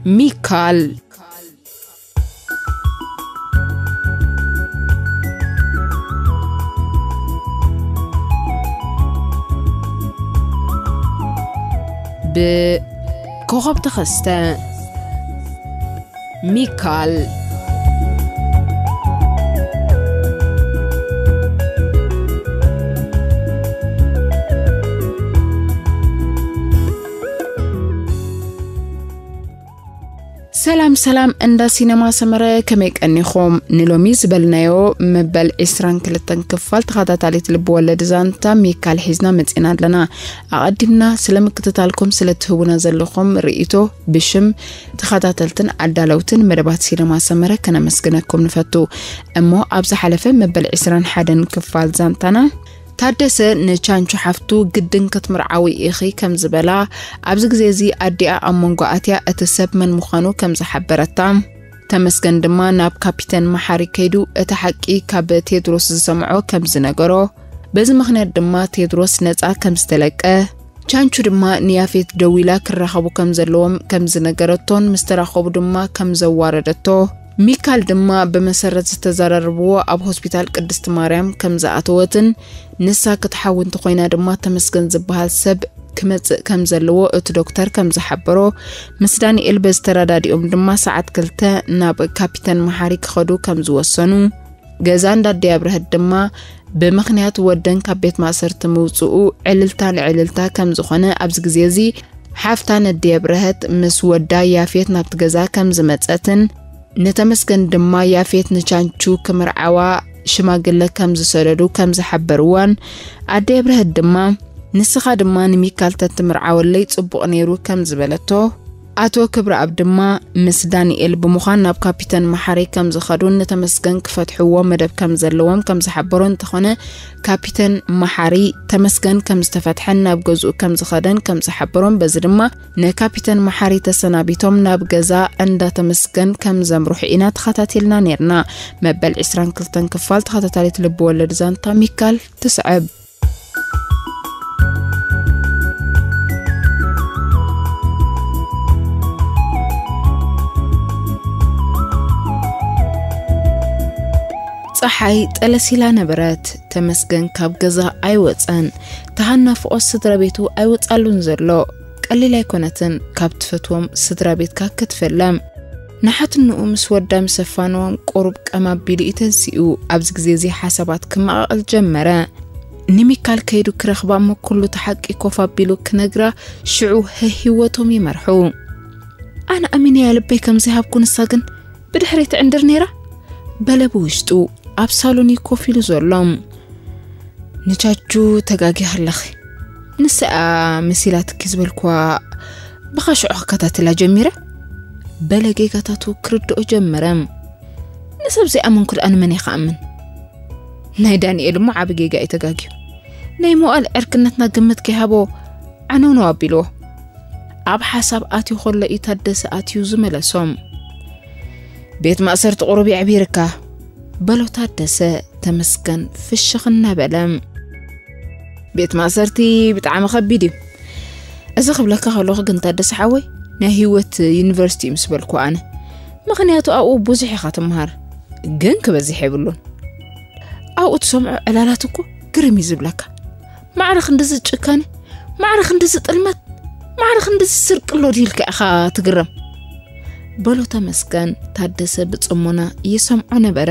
ሚካል። ብኮኸብ ተኸስተ። ሚካል። ሰላም ሰላም፣ እንዳ ሲነማ ሰመረ፣ ከመይ ቀኒኹም? ንሎሚ ዝበልናዮ መበል ዕስራን ክልተን ክፋል ተኸታታሊት ልብ ወለድ ዛንታ ሚካል ሒዝና መጺና ኣለና። ኣቐዲምና ስለ ምክትታልኩም፣ ስለ ትህቡና ዘለኹም ርእይቶ ብሽም ተኸታተልትን ኣዳለውትን መደባት ሲነማ ሰመረ ከነመስግነኩም ንፈቱ። እሞ ኣብ ዝሓለፈ መበል ዕስራን ሓደን ክፋል ዛንታና፣ ታደሰ ንቻንቹ ሓፍቱ ግድን ክትምርዓዊ ኢኺ ከም ዝበላ፣ ኣብዚ ግዜ እዚ ኣዲኣ ኣብ መንጎ ኣትያ እቲ ሰብ መን ምዃኑ ከም ዝሓበረታ፣ ተመስገን ድማ ናብ ካፒተን መሓሪ ከይዱ እቲ ሓቂ ካብ ቴድሮስ ዝሰምዖ ከም ዝነገሮ፣ በዚ ምኽንያት ድማ ቴድሮስ ነጻ ከም ዝተለቀ፣ ቻንቹ ድማ ንያፌት ደዊላ ክራኸቡ ከም ዘለዎም ከም ዝነገረቶን ምስ ተራኸቡ ድማ ከም ዘዋረደቶ፣ ሚካል ድማ ብመሰረት ዝተዘራረብዎ ኣብ ሆስፒታል ቅድስቲ ማርያም ከም ዝኣተወትን ንሳ ክትሓዊ እንተኾይና ድማ ተመስገን ዝበሃል ሰብ ክመጽእ ከም ዘለዎ እቲ ዶክተር ከም ዝሓበሮ፣ ምስ ዳንኤል በዚ ተረዳዲኦም ድማ ሰዓት ክልተ ናብ ካፒተን መሓሪ ክኸዱ ከም ዝወሰኑ፣ ገዛ እንዳ ኣደይ ኣብርሀት ድማ ብምኽንያት ወደን ካብ ቤት ማእሰርቲ ምውጽኡ ዕልልታ ንዕልልታ ከም ዝኾነ፣ ኣብዚ ግዜ እዚ ሓፍታ ነደይ ኣብርሀት ምስ ወዳ ያፌት ናብቲ ገዛ ከም ዝመጸትን፣ ንተመስገን ድማ ያፌት ንቻንቹ ክምርዓዋ ሽማግለ ከም ዝሰደዱ ከም ዝሓበርዋን፣ ኣደይ ኣብርሀት ድማ ንስኻ ድማ ንሚካል ተትምርዓወለይ ጽቡቕ ነይሩ ከም ዝበለቶ፣ ኣቶ ክብረኣብ ድማ ምስ ዳንኤል ብምዃን ናብ ካፒተን መሓሪ ከም ዝኸዱን ንተመስገን ክፈትሕዎ መደብ ከም ዘለዎም ከም ዝሓበሮ፣ እንተኾነ ካፒተን መሓሪ ተመስገን ከም ዝተፈትሐን ናብ ገዝኡ ከም ዝኸደን ከም ዝሓበሮም፣ በዚ ድማ ንካፒተን መሓሪ ተሰናቢቶም ናብ ገዛ እንዳ ተመስገን ከም ዘምርሑ ኢና ተኸታቲልና ነይርና። መበል ዕስራን ክልተን ክፋል ተኸታታሊት ልብ ወለድ ዛንታ ሚካል ትስዕብ። ጸሓይ ጠለሲላ ነበረት። ተመስገን ካብ ገዛ ኣይወጸን። ተሃናፍቆ ስድራ ቤቱ ኣይወጻሉን ዘሎ። ቀሊል ኣይኮነትን ካብ ትፈትዎም ስድራ ቤትካ ክትፍለም። ንሓትንኡ ምስ ወዳ ምስ ኣፋነዎም ቁሩብ ቀም ኣቢሉ እዩ ተንሲኡ። ኣብዚ ግዜ እዚ ሓሳባት ክመቓቐል ጀመረ። ንሚካል ከይዱ ክረኽባ እሞ ኩሉ እቲ ሓቂ ኮፍ ኣቢሉ ክነግራ ሽዑ ህህይወቶም ይመርሑ። ኣነ ኣሚነያ ልበይ ከም ዘይሃብኩ ንሳ ግን ብድሕረይ ትዕንድር ነይራ በለ ብውሽጡ ኣብ ሳሎን እዩ ኮፍ ኢሉ ዘሎ። ንቻቹ ተጋጊኺ ኣለኺ። ንስኣ መሲላትኪ ዝበልክዋ ብኻ ሽዑ ክከታተላ ጀሚረ በለ ጌጋታቱ ክርድኦ ጀመረ። ንሰብ ዘይኣመንኩ ደኣ ንመን እየ ክኣምን? ናይ ዳንኤል እሞ ዓቢ ጌጋ እዩ ተጋግዩ። ናይ መዋእል ዕርክነትና ግምት ከይሃቦ ዓነውነው ኣቢልዎ። ኣብ ሓሳብ ኣትዩ ከሎ እዩ ታደሰ ኣትዩ ዝመለሶም። ቤት ማእሰርቲ ቁሩብ የዕቢርካ በሎ ታደሰ ተመስገን ፍሽኽ እናበለ። ቤት ማእሰርቲ ብጣዕሚ ከቢድ እዩ። እዚ ክብለካ ከለኹ ግን ታደሰ ሓወይ ናይ ህይወት ዩኒቨርሲቲ እዩ ምስ በልኩ ኣነ። ምኽንያቱ ኣብኡ ብዙሕ ኢኻ ትምሃር፣ ግን ክበዝሕ የብሉን። ኣብኡ ትሰምዖ ዕላላት እኮ ግርም እዩ ዝብለካ። ማዕረ ክንድዚ ጭካኔ፣ ማዕረ ክንድዚ ጥልመት፣ ማዕረ ክንድዚ ስርቂ ኣሎ ድዩ ኢልካ ኢኻ ትግረም። በሎ ተመስገን ታደሰ ብጽሞና ይሰምዖ ነበረ።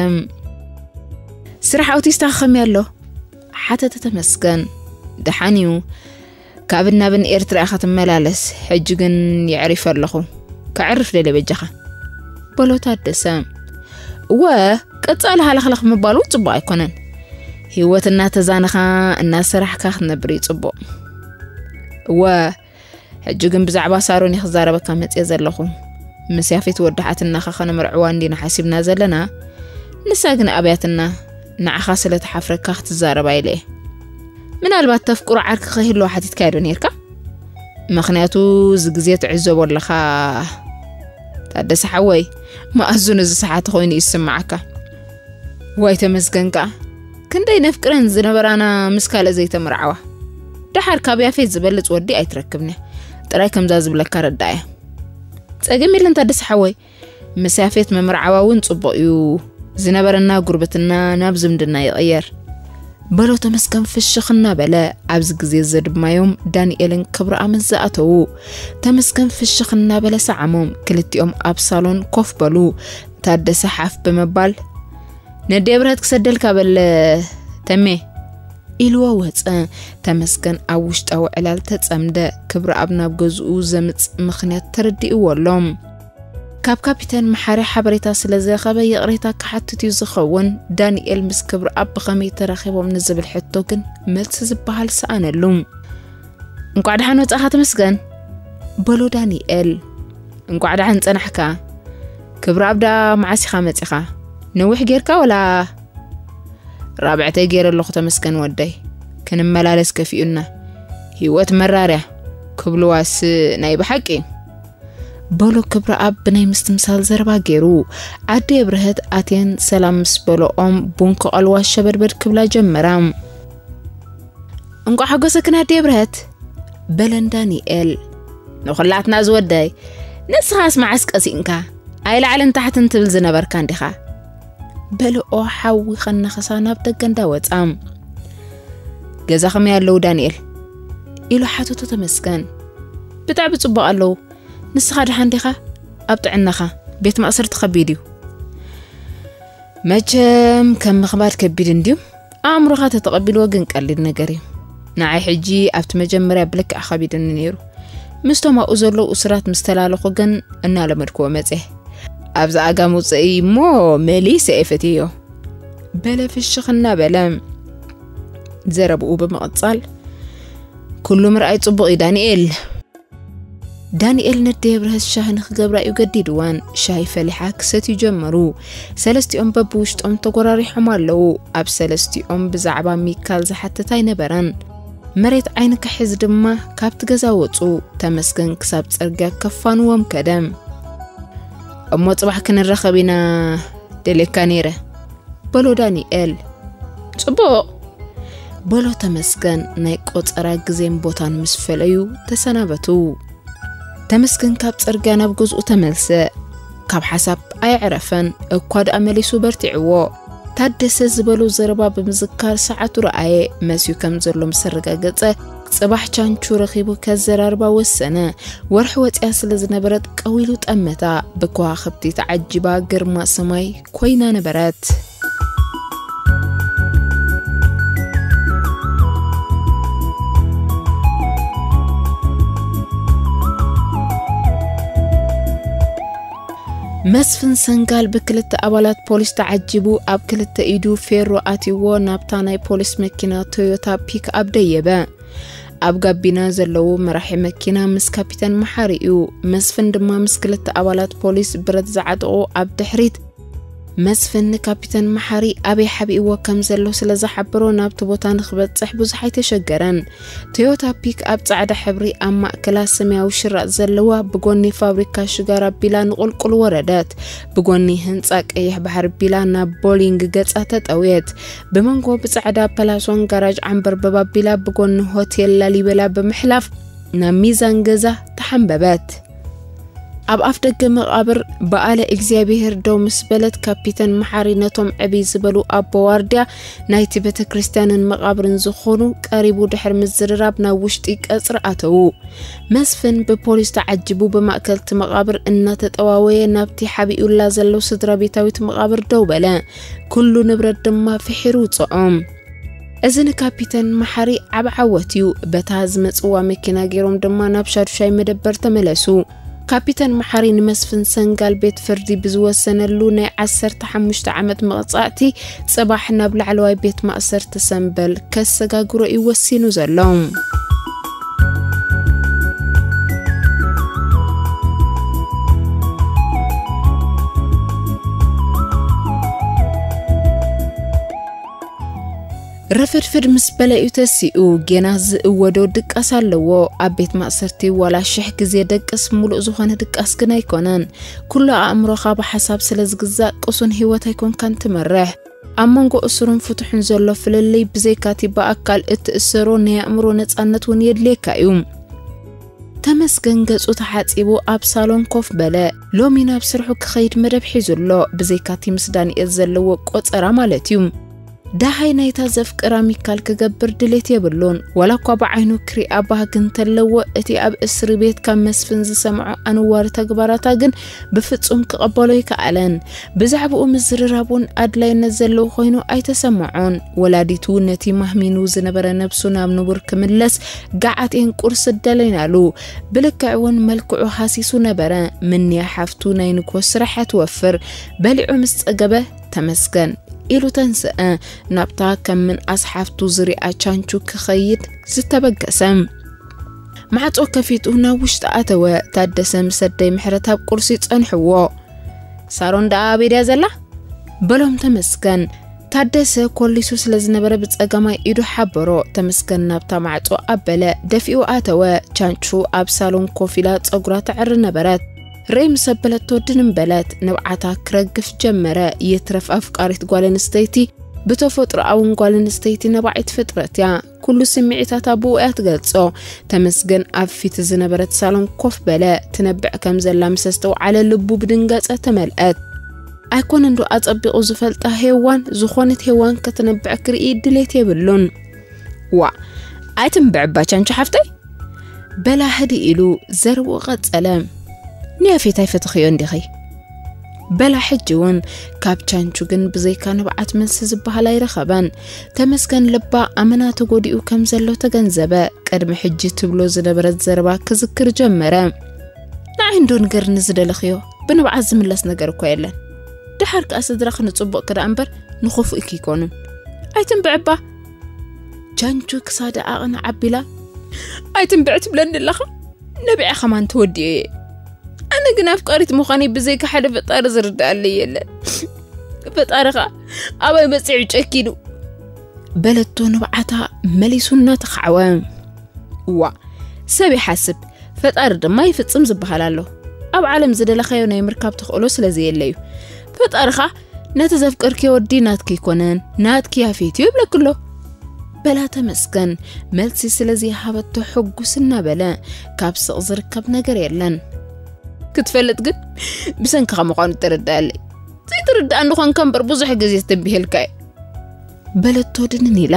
ስራሕ ኣውቲስታ ከመይ ኣሎ? ሓተተ ተመስገን። ደሓን እዩ። ካብን ናብን ኤርትራ ኢኻ ትመላለስ። ሕጂ ግን የዕሪፈ ኣለኹ። ከዕርፍ ደለ በጃኻ። በሎ ታደሰ። እወ፣ ቀጻሊ ሃለኽለኽ ምባሉ ጽቡቕ ኣይኮነን። ህይወት እናተዛነኻ እናሰራሕካ ክትነብር እዩ ጽቡቕ። እወ፣ ሕጂ ግን ብዛዕባ ሳሮን እየ ክዛረበካ መጽየ ዘለኹ። ምስ ያፌት ወዲ ሓትናኻ ከነምርዕዋ እንዲና ሓሲብና ዘለና። ንሳ ግን ኣብያትና ንዓኻ ስለ ትሓፍረካ ክትዛረባ ኢለ እየ። ምናልባት ተፍቅሮ ዓርኪ ከይህልዋ ሓቲትካዮ ዶ ነይርካ? ምኽንያቱ እዚ ግዜ ትዕዘቦ ኣለኻ። ታደሰ ሓወይ፣ መኣዝኑ ዝሰሓተ ኮይኑ እዩ ዝስምዓካ። ዋይ ተመስገን ከኣ፣ ክንደይ ነፍቅረን ዝነበራና ምስ ካልእ ዘይተመርዓዋ። ደሓር ካብ ያፌት ዝበልጽ ወዲ ኣይትረክብን እያ። ጥራይ ከምዛ ዝብለካ ረዳእያ። ጸገም የለን ታደሰ ሓወይ። ምስ ያፌት ምምርዓዋ እውን ጽቡቕ እዩ። ዝነበረና ጉርብትና ናብ ዝምድና ይቕየር። በሎ ተመስገን ፍሽኽ እናበለ። ኣብዚ ግዜ እዚ ድማዮም ዳንኤልን ክብረኣምን ዝኣተዉ። ተመስገን ፍሽኽ እናበለ ሰዓሞም። ክልቲኦም ኣብ ሳሎን ኮፍ በሉ። ታደሰ ሓፍ ብምባል፣ "ነዴ ብረት ክሰደልካ በለ ተሜ" ኢልዎ ወጸ። ተመስገን ኣብ ውሽጣዊ ዕላል ተጸምደ። ክብረኣብ ናብ ገዝኡ ዘምጽእ ምኽንያት ተረዲእዎ ኣሎ። ካብ ካፒተን መሓሪ ሓበሬታ ስለ ዝረኸበ ይቕሬታ ክሓትት እዩ ዝኸውን። ዳንኤል ምስ ክብረኣብ ብኸመይ ተራኺቦም ንዝብል ሕቶ ግን መልሲ ዝበሃል ሰኣነሉ። "እንቋዕ ደሓን ወጻኻ ተመስገን" በሎ ዳንኤል። "እንቋዕ ደሓን ጸናሕካ። ክብረኣብ ደኣ መዓስ ኢኻ መጺኻ? ነዊሕ ጌርካ ወላ?" "ራብዕተይ ገይረ ኣለኹ ተመስገን ወደይ። ክንመላለስ ከፊኡና። ህይወት መራርያ ክብልዋስ ናይ ብሓቂ" በሎ ክብረኣብ ብናይ ምስትምሳል ዘረባ ገይሩ። ኣደ የብርሀት ኣትየን ሰላም ምስ በልኦም ቡን ክቐልዋ ሸበድበድ ክብላ ጀመራ። "እንቋዕ ሓጎሰክን ኣደ የብርሀት" በለን ዳንኤል። "ንኹላትና ዝወደይ፣ ንስኻስ መዓስ ቀሲንካ? ኣይላዕልን ታሕትን ትብል ዝነበርካ እንዲኻ" በልኦ ሓዊ ከናኸሳ ናብ ደገ እንዳወጻ። "ገዛ ከመይ ኣለዉ ዳንኤል?" ኢሉ ሓተቶ ተመስገን። "ብጣዕሚ ጽቡቕ ኣለዉ። ንስኻ ደሓን ዲኻ? ኣብ ጥዕናኻ? ቤት ማእሰርቲ ከቢድ እዩ?" "መቸም ከም ምኽባድ ከቢድ እንድዩ። ኣእምሮኻ ተተቐቢልዎ ግን ቀሊል ነገር እዩ። ንዓይ ሕጂ ኣብቲ መጀመርያ ብልክዕ ከቢድኒ ነይሩ። ምስቶም ኣብኡ ዘለዉ እሱራት ምስ ተላለኹ ግን እናለመድክዎ መጽየ። ኣብዛ ኣጋ መውጽኢ እሞ መሊሰ እየ ፈትየዮ" በለ ፍሽኽ እናበለ። ዘረብኡ ብምቕጻል፣ "ኩሉ ምርኣይ ጽቡቕ እዩ ዳንኤል" ዳንኤል ነደየ ብርሀት ሻሂ ንክገብራ እዩ ገዲድዋን። ሻሂ ፈሊሓ ክሰትዩ ጀመሩ። ሰለስቲኦም በብውሽጦም ተጎራሪሖም ኣለዉ። ኣብ ሰለስቲኦም ብዛዕባ ሚካል ዝሓትት ኣይነበረን። መሬት ዓይኒ ክሕዝ ድማ ካብቲ ገዛ ወጹ። ተመስገን ክሳብ ጽርግያ ከፋንዎም ከደ። "እሞ ጽባሕ ክንራኸብ ኢና ደልየካ ነይረ" በሎ ዳንኤል። "ጽቡቕ" በሎ ተመስገን። ናይ ቆጸራ ግዜን ቦታን ምስ ፈለዩ ተሰናበቱ። ተመስገን ካብ ጽርግያ ናብ ገዝኡ ተመልሰ። ካብ ሓሳብ ኣየዕረፈን። እኳ ደኣ መሊሱ በርቲዕዎ። ታደሰ ዝበሎ ዘረባ ብምዝካር ሰዓቱ ረኣየ። መስዩ ከም ዘሎ ምስ ኣረጋገጸ፣ ጽባሕ ቻንቹ ረኺቡ ከዘራርባ ወሰነ። ወርሒ ወጽያ ስለ ዝነበረት ቀዊሉ ጠመታ። ብከዋኽብቲ ተዓጂባ ግርማ ሰማይ ኮይና ነበረት። መስፍን ሰንጋል ብክልተ ኣባላት ፖሊስ ተዓጂቡ ኣብ ክልተ ኢዱ ፌሮ ኣትይዎ ናብታ ናይ ፖሊስ መኪና ቶዮታ ፒክ ኣፕ ደየበ። ኣብ ጋቢና ዘለዉ መራሒ መኪና ምስ ካፒተን መሓሪ እዩ። መስፍን ድማ ምስ ክልተ ኣባላት ፖሊስ ብረት ዝዓጠቑ ኣብ ድሕሪት። መስፍን ንካፒተን መሓሪ ኣበይ ሓቢእዎ ከም ዘሎ ስለ ዝሓበሮ ናብቲ ቦታ ንክበጽሕ ብዙሕ ኣይተሸገረን። ቶዮታ ፒክ ኣብ ጻዕዳ ሕብሪ ኣብ ማእከላ ሰማያዊ ሽራጥ ዘለዋ ብጎኒ ፋብሪካ ሽጋራ ቢላ ንቁልቁል ወረደት። ብጎኒ ህንጻ ቀይሕ ባሕሪ ቢላ ናብ ቦሊንግ ገጻ ተጠውየት። ብመንጎ ብጻዕዳ ፐላሶን ጋራጅ ዓንበርበብ ኣቢላ ብጎኒ ሆቴል ላሊበላ ብምሕላፍ ናብ ሚዛን ገዛ ተሓንበበት። ኣብ ኣፍ ደገ መቓብር በዓለ እግዚኣብሔር ደው ምስ በለት ካፒተን መሓሪ ነቶም ዕብይ ዝበሉ ኣቦ ዋርድያ ናይቲ ቤተ ክርስቲያንን መቓብርን ዝኾኑ ቀሪቡ ድሕሪ ምዝርራብ ናብ ውሽጢ ቀጽሪ ኣተዉ። መስፍን ብፖሊስ ተዓጂቡ ብማእከል እቲ መቓብር እናተጠዋወየ ናብቲ ሓቢኡላ ዘሎ ስድራ ቤታዊት መቓብር ደው በለ። ኩሉ ንብረት ድማ ፍሒሩ ውጽኦም። እዚ ንካፒተን መሓሪ ዓቢ ዓወት እዩ። በታ ዝመጽዋ መኪና ገይሮም ድማ ናብ ሻዱሻይ መደበር ተመለሱ። ካፒተን መሓሪ ንመስፍን ሰንጋል ቤት ፍርዲ ብዝወሰነሉ ናይ ዓሰርተ ሓሙሽተ ዓመት መቕጻዕቲ ጽባሕ ናብ ላዕለዋይ ቤት ማእሰርቲ ሰምበል ከሰጋግሮ እዩ ወሲኑ ዘሎ። ረፈድፈድ ምስ በለ እዩ ተሲኡ። ጌና ዝእወዶ ድቃስ ኣለዎ። ኣብ ቤት ማእሰርቲ ዋላ ሽሕ ግዜ ደቅስ፣ ሙሉእ ዝኾነ ድቃስ ግን ኣይኮነን። ኩሉ ኣእምሮኻ ብሓሳብ ስለ ዝግዛእ ቅሱን ህይወት ኣይኮንካን ትመርሕ። ኣብ መንጎ እሱርን ፍቱሕን ዘሎ ፍልልይ ብዘይካቲ ብኣካል እትእሰሮ ናይ ኣእምሮ ነጻነት እውን የድልየካ እዩ። ተመስገን ገጹ ተሓጺቡ ኣብ ሳሎን ኮፍ በለ። ሎሚ ናብ ስርሑ ክኸይድ መደብ ሒዙ ኣሎ፣ ብዘይካቲ ምስ ዳንኤል ዘለዎ ቆጸራ ማለት እዩ። ደሃይ ናይታ ዘፍቅራ ሚካል ክገብር ድሌት የብሉን። ዋላ እኳ ብዓይኑ ክሪኣ ባህጊ እንተለዎ፣ እቲ ኣብ እስሪ ቤት ካብ መስፍን ዝሰምዖ ኣንዋር ተግባራታ ግን ብፍጹም ክቐበሎ ኣይከኣለን። ብዛዕባኡ ምዝርራብ እውን ኣድላይነት ዘለዎ ኮይኑ ኣይተሰምዖን። ወላዲቱ ነቲ ማህሚኑ ዝነበረ ነብሱ ናብ ንቡር ክምለስ ገዓት እየን ቁርሲ ኣዳለይናሉ። ብልክዕ እውን መልክዑ ሃሲሱ ነበረ። ምንያ ሓፍቱ ናይ ንግሆ ስራሕ እያ ትወፍር። በሊዑ ምስ ጸገበ፣ "ተመስገን" ኢሉ ተንስአ። ናብታ ከም ምንኣስ ሓፍቱ ዝሪኣ ቻንቹ ክኸይድ ዝተበገሰ። ማዕጾ ከፊቱ ናብ ውሽጢ ኣተወ። ታደሰ ምስ ኣደይ ምሕረት ኣብ ቁርሲ ጸንሕዎ። "ሳሮን ደኣ ኣበይ ድያ ዘላ?" በሎም ተመስገን። ታደሰ ኮሊሱ ስለ ዝነበረ ብጸጋማይ ኢዱ ሓበሮ። ተመስገን ናብታ ማዕጾ ኣበለ፣ ደፊኡ ኣተወ። ቻንቹ ኣብ ሳሎን ኮፍ ኢላ ጸጉራ ተዕሪ ነበረት። ሬም ምስ ኣበለቶ ድንን በለት። ንብዓታ ክረግፍ ጀመረ። ይትረፍ ኣፍቃሪት ጓል ኣንስተይቲ፣ ብተፈጥሮኣውን ጓል ኣንስተይቲ ነባዒት ፍጥረት እያ። ኩሉ ስምዒታታ ብኡ እያ ትገልጾ። ተመስገን ኣብ ፊት ዝነበረት ሳሎን ኮፍ በለ። ትነብዕ ከም ዘላ ምስ ኣስተውዓለ ልቡ ብድንጋጸ ተመልአት። "ኣይኮነን ዶ ኣጸቢቑ ዝፈልጣ ሄዋን፣ ዝኾነት ሄዋን ክትነብዕ ክርኢ ድሌት የብሉን?" "ዋ፣ ኣይትንብዕ እባ ቻንቹ ሓፍተይ?" በላ ህድእ ኢሉ ዘረብኡ ቀጸለ። "ንያፌት ኣይፈተኽዮን ዲኺ?" በላ ሕጂ እውን። ካብ ቻንቹ ግን ብዘይካ ንብዓት መልሲ ዝበሃል ኣይረኸበን። ተመስገን ልባ ኣመና ተጎዲኡ ከም ዘሎ ተገንዘበ። ቅድሚ ሕጂ ትብሎ ዝነበረት ዘረባ ክዝክር ጀመረ። "ንዓይ እንዶ ንገርኒ ዝደለኽዮ፣ ብንብዓት ዝምለስ ነገር እኮ የለን። ደሓር ከኣ ስድራኺ ንጽቡቕኪ ደኣ እምበር ንኽፉእኪ ኣይኮኑን። ኣይትንብዕባ!" ቻንቹ ክሳዳ ኣቕንዕ ኣቢላ፣ "ኣይትንብዕ ትብለኒ ኣለኻ? ነቢዐ ከማን ተወዲኤ እየ። ኣነ ግን ኣፍቃሪት ምዃነይ ብዘይካ ሓደ ፈጣሪ ዝርድኣለይ የለን። ፈጣሪ ኸኣ ኣባይ በጺሑ ጨኪኑ!" በለቶ ንብዓታ መሊሱ እናተኻዕወ። "እዋ፣ ሰብ ይሓስብ፣ ፈጣሪ ድማ ይፍጽም ዝበሃል ኣሎ። ኣብ ዓለም ዝደለኻዮ ናይ ምርካብ ተኽእሎ ስለ ዘየለ እዩ። ፈጣሪ ኸኣ ነቲ ዘፍቀርክዮ ወዲ ናትኪ ኣይኮነን፣ ናትኪ ያፌት እዩ ይብለኪ ኣሎ!" በላ ተመስገን። መልሲ ስለ ዘይሃበቶ ሕጉስ እናበለ፣ "ካብ ስቕ ዝርከብ ነገር የለን። ክትፈልጥ ግን ብሰንክኻ ምዃኑ ተረድኣለይ። ዘይትርድኣኒ ኾንካ እምበር ብዙሕ ግዜ ተንቢሀልካ እየ።" በለቶ ድንን ኢላ።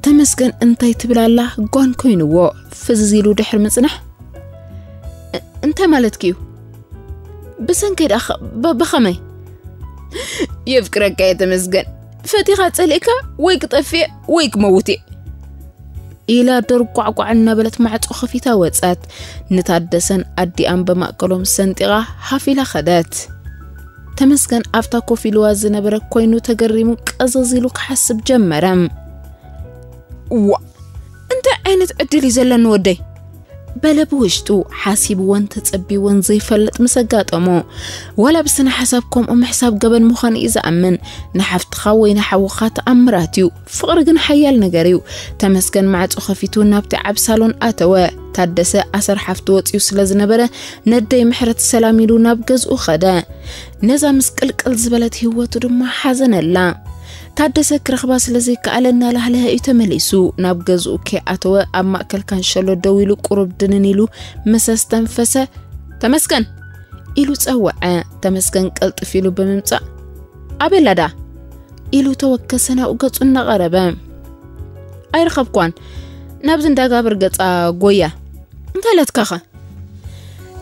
ተመስገን እንታይ ትብል ኣላ ጓን ኮይንዎ፣ ፍዝዝ ኢሉ ድሕሪ ምጽናሕ፣ "እ-፣ እንታይ ማለትኪ እዩ? ብሰንከይ ደኣ ኸ-፣ ብ-፣ ብኸመይ?" "የፍቅረካ እየ ተመስገን። ፈቲኻ ጸሊእካ ወይ ክጠፍእ ወይ ክመውት እየ።" ኢላ ደርጓዕጓዕ እናበለት ማዕጾ ከፊታ ወጸት። ንታደሰን ኣዲኣን ብማእከሎም ሰንጢቓ ሃፍ ኢላ ኸደት። ተመስገን ኣብታ ኮፍ ኢልዋ ዝነበረ ኮይኑ ተገሪሙ ቀዘዝ ኢሉ ክሓስብ ጀመረ። "ዋ፣ እንታይ ዓይነት ዕድል እዩ ዘለኒ ወደይ?" በለ ብውሽጡ። ሓሲብዎን ተጸቢዎን ዘይፈልጥ ምስ ኣጋጠሞ፣ ዋላ ብስነ ሓሳብ ከምኡ ምሕሳብ ገበን ምዃኑ እዩ ዝኣምን። ንሓፍትኻ ወይ ንሓውኻ ተኣምራት እዩ። ፍቕሪ ግን ሓያል ነገር እዩ። ተመስገን ማዕጾ ከፊቱ ናብቲ ዓብ ሳሎን ኣተወ። ታደሰ ኣሰር ሓፍቱ ወጺኡ ስለ ዝነበረ፣ ነደይ ምሕረት ሰላም ኢሉ ናብ ገዝኡ ኸደ። ነዛ ምስቅልቅል ዝበለት ህይወቱ ድማ ሓዘነላ። ታደሰ ክረኽባ ስለ ዘይከኣለ እናላህለሀ እዩ ተመሊሱ። ናብ ገዝኡ ከይኣተወ ኣብ ማእከል ካንሸሎ ደው ኢሉ ቁሩብ ድንን ኢሉ ምስ ኣስተንፈሰ፣ "ተመስገን!" ኢሉ ጸወዐ። ተመስገን ቅልጥፍ ኢሉ ብምምጻእ፣ "ኣበይ ኣላ ደኣ?" ኢሉ ተወከሰ ናብኡ ገጹ እናቐረበ። "ኣይረኸብኳን፣ ናብዚ እንዳጋብር ገጻ ጎያ። እንታይ ኢላትካኸ?"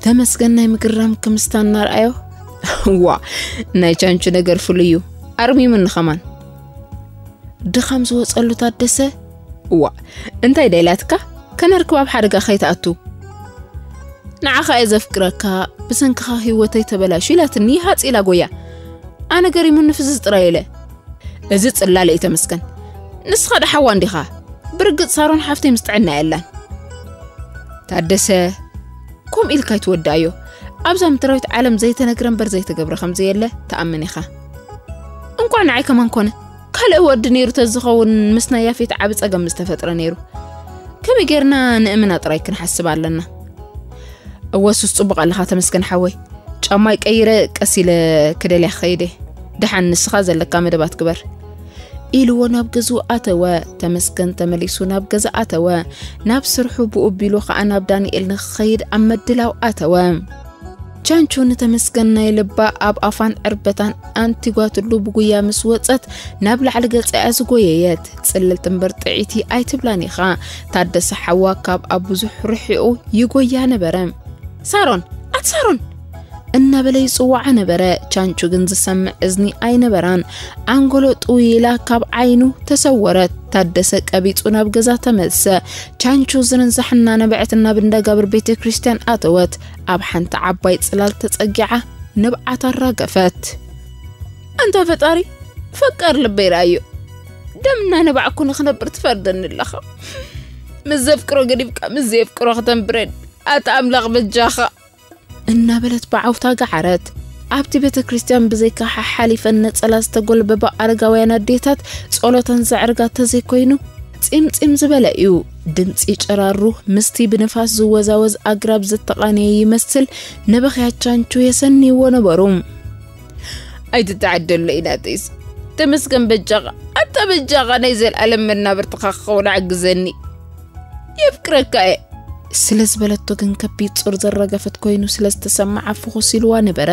ተመስገን ናይ ምግርራም ክምስታ እናርኣዮ፣ "ዋ፣ ናይ ቻንቹ ነገር ፍሉይ እዩ፣ ኣርሚሙኒ ኸማን።" ድኻም ዝወጸሉ ታደሰ፣ "ዋ፣ እንታይ ደኣ ኢላትካ? ከነርክብ ኣብ ሓደጋ ከይትኣቱ። ንዓኻ እየ ዘፍቅረካ፣ ብሰንክኻ ህይወተይ ተበላሹ ኢላትኒ ሃጽ ኢላ ጎያ። ኣነ ገሪሙኒ ፍዝዝ ጥራይ ኢለ። እዚ ጽላለ እዩ ተመስገን። ንስኻ ደሓዋ እንዲኻ። ብርግጽ ሳሮን ሓፍተይ ምስ ጥዕና የላን።" ታደሰ፣ "ከምኡ ኢልካ ኣይትወድኣዮ። ኣብዛ ምድራዊት ዓለም ዘይተነግረ እምበር ዘይተገብረ ከም ዘየለ ተኣምን ኢኻ። እንቋዕ ንዓይ ከማን ኮነ፣ ካልእ ወዲ ነይሩ ተዝኸውን ምስ ናይ ያፌት ዓቢ ጸገም ምስተፈጥረ ነይሩ። ከመይ ጌርና ንእምና ጥራይ ክንሓስብ ኣለና። እወ፣ ሱስ ጽቡቕ ኣለኻ ተመስገን ሓወይ። ጫማይ ቀይረ ቀስ ኢለ ክደልያ ክኸይድ እየ። ደሓን ንስኻ ዘለካ መደባት ግበር። ኢልዎ ናብ ገዝኡ ኣተወ። ተመስገን ተመሊሱ ናብ ገዛ ኣተወ። ናብ ስርሑ ብኡ ቢሉ ኸኣ ናብ ዳንኤል ንክኸይድ ኣብ መድላው ኣተወ። ቻንቹ ንተመስገን ናይ ልባ ኣብ ኣፋን ዕርበታን ኣንቲጓትሉ ብጉያ ምስ ወጸት ናብ ላዕሊ ገጻ እያ ዝጎየየት። ጽልልቲ እምበር ጥዒቲ ኣይትብላን ኢኻ። ታደሰ ሓዋ ካብ ኣብ ብዙሕ ርሒቑ ይጎያ ነበረ። ሳሮን፣ ኣት ሳሮን እናበለ ይጽውዓ ነበረ። ቻንቹ ግን ዝሰምዕ እዝኒ ኣይነበራን። ኣንጎሎ ጥውይ ኢላ ካብ ዓይኑ ተሰወረት። ታደሰ ቀቢጹ ናብ ገዛ ተመልሰ። ቻንቹ ዝንዛሕ እናነበዐት ናብ እንዳጋብር ቤተ ክርስቲያን ኣተወት። ኣብ ሓንቲ ዓባይ ጽላል ተጸጊዓ ንብዓት ኣራገፈት። ኣንታ ፈጣሪ፣ ፈቃር ልበይ ርኣዮ። ደም እናነባዕኩ ንኽነብር ትፈርደኒ ኣለኻ። ምስ ዘፍቅሮ ገዲፍካ ምስ ዘየፍቅሮ ከተንብረኒ። ኣታ ኣምላኽ በጃኻ። እናበለት ብዓውታ ገዓረት። ኣብቲ ቤተ ክርስቲያን ብዘይካ ሓሓሊፈን ነጸላ ዝተጎልበባ ኣረጋውያን ኣዴታት ጸሎተን ዘዕርጋ ተዘይኮይኑ ጺምጺም ዝበለ እዩ። ድምጺ ጨራሩ ምስቲ ብንፋስ ዝወዛወዝ ኣግራብ ዝተቓነየ ይመስል። ንበኽያ ቻንቹ የሰንይዎ ነበሩ። ኣይትተዓደሎ ኢናተይስ፣ ተመስገን በጃኻ፣ ኣታ በጃኻ ናይ ዘልኣለም መናብርትኻ ክኸውን ኣዕግዘኒ። የፍቅረካ እየ። ስለ ዝበለቶ ግን ከቢድ ጾር ዘረገፈት ኮይኑ ስለ ዝተሰምዓ ፍኹስ ኢልዋ ነበረ።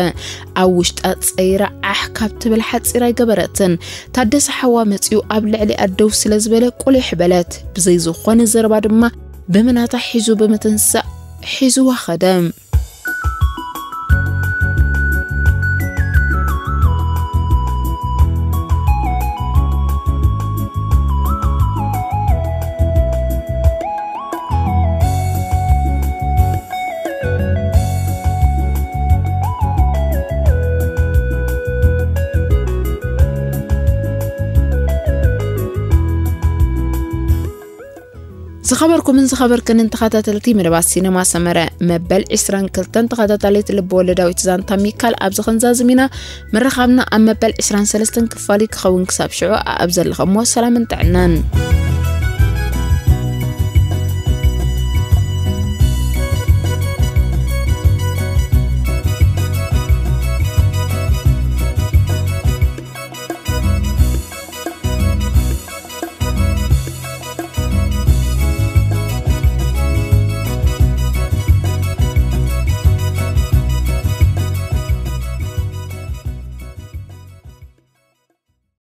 ኣብ ውሽጣ ጸይራ ዓሕ ካብ ትብል ሓጺር ኣይገበረትን። ታደሰ ሓዋ መጺኡ ኣብ ልዕሊኣ ደው ስለ ዝበለ ቁሊሕ በለት። ብዘይ ዝኾነ ዘረባ ድማ ብምናታ ሒዙ ብምትንሳእ ሒዝዋ ኸደ። ዝኸበርኩምን ዝኸበርክንን ተኸታተልቲ መደባት ሲነማ ሰመረ፣ መበል ዕስራን ክልተን ተኸታታሊት ልብ ወለዳዊት ዛንታ ሚካል ኣብዚ ክንዛዝም ኢና። ምርኻብና ኣብ መበል ዕስራን ሰለስተን ክፋል ክኸውን። ክሳብ ሽዑ ኣብ ዘለኸሞ ሰላምን ጥዕናን።